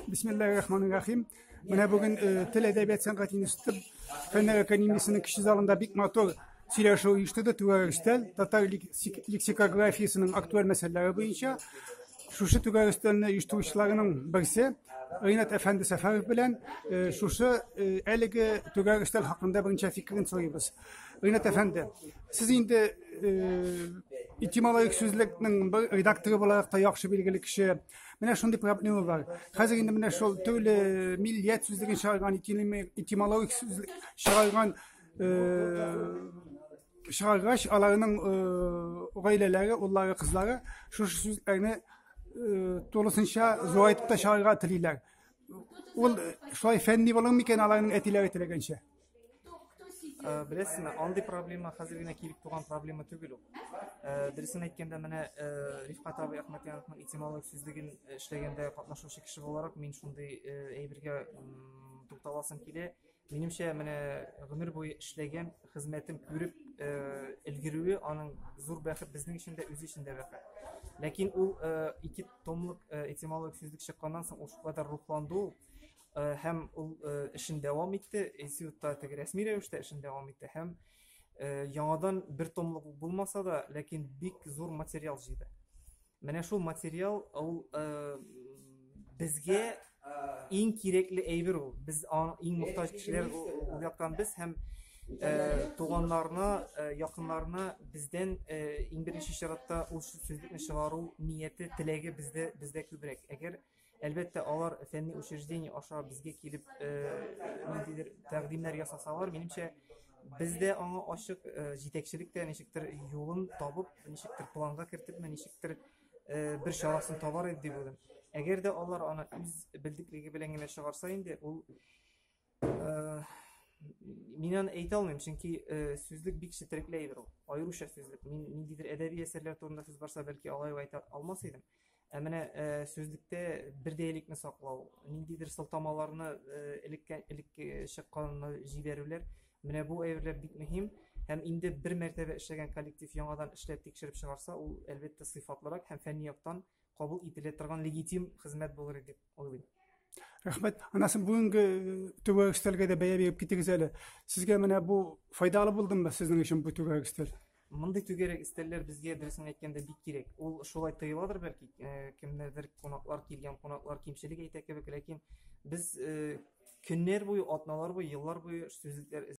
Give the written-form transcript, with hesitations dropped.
Бисмиллаһир-рахманир-рахим. Менә бүген э, Тел әдәбият сәнгать институты Фәннәр академиясенең кече залында бик матур сөйләшү оештырды. Түгәрәк өстәл татар лексикографиясенең актуаль мәсьәләләре буенча. Шушы түгәрәк өстәлне оештыручыларының берсе Ринат әфәнде Сәфәров белән э, шушы э, әлеге түгәрәк өстәл хакында берничә фикерен сорыйбыз. Ринат әфәнде, сез инде этимологик сүзлекнең бер редакторы буларак та яхшы билгеле кеше. Менә шундый проблема бар. Хәзер инде менә шул төрле миллият сүзлеген чыгарган, этимологик сүзлек чыгарган чыгаргач, аларның гаиләләре, уллары, кызлары шушы сүзләрне тулысынча зурайтып та чыгарырга телиләр. Ул шулай фәнни булыр микән аларның әтиләре теләгәнчә? Э, беләсезме, андый проблема хәзер генә килеп туган проблема түгел ул. Э, дөресен әйткәндә, менә э, Рифкат абый Әхмәтяновның этимологик сүзлеген эшләгәндә катнашучы кеше буларак, мин шундый әйбергә тукталасым килә. Минемчә, менә гомер буе эшләгән хезмәтен күреп өлгерүе аның зур бәхет, безнең өчен дә, үзе өчен дә бәхет. Ләкин ул ике томлык этимологик сүзлек чыкканнан соң ул шулкадәр рухланды ул, һәм ул эшен дәвам итте, институтта теге рәсми рәвештә эшен дәвам итте һәм яңадан бер томлык булмаса да, ләкин бик зур материал җыйды. Менә шул материал ул безгә иң кирәкле әйбер ул. Без иң мохтаҗ кешеләр ул яктан без һәм туганнарына, якыннарына бездән иң беренче чиратта ул сүзлекне чыгару нияте, теләге бездә бездә күбрәк. Әгәр Әлбәттә, алар фәнни учреждение аша безгә килеп ниндидер тәкъдимнәр ясасалар, минемчә, без дә аңа ачык, җитәкчелек тә ничектер юлын табып, ничектер планга кертепме, ничектер бер чарасын табар иде дип уйлыйм. Әгәр дә алар аны үз белдеклеге белән генә чыгарса инде, ул мин аны әйтә алмыйм, чөнки сүзлек бик четерекле әйбер ул. Аеруча сүзлек. Мин ниндидер әдәби әсәрләр турында сүз барса, бәлки алай ук әйтә алмас идем. Ә менә сүзлектә бердәйлекне саклау, ниндидер сылтамаларны элеккә элек чыкканны җибәрүләр, менә бу әйберләр бик мөһим. Һәм инде бер мәртәбә эшләгән коллектив яңадан эшләп тикшереп чыгарса, ул әлбәттә сыйфатлырак һәм фәнни яктан кабул ителә торган легитим хезмәт булыр иде дип уйлыйм. Рәхмәт. Анасын бүгенге түгәрәк өстәлгә дә бәя биреп китегез әле. Сезгә менә бу файдалы булдымы сезнең өчен бу түгәрәк өстәл? Мондый түгәрәк өстәлләр безгә, дөресен әйткәндә, бик кирәк. Ул шулай тоеладыр бәлки, кемнәрдер кунаклар килгән кунаклар кимчелек әйтә кебек, ләкин без көннәр буе, атналар буе, еллар буе сүзлекләр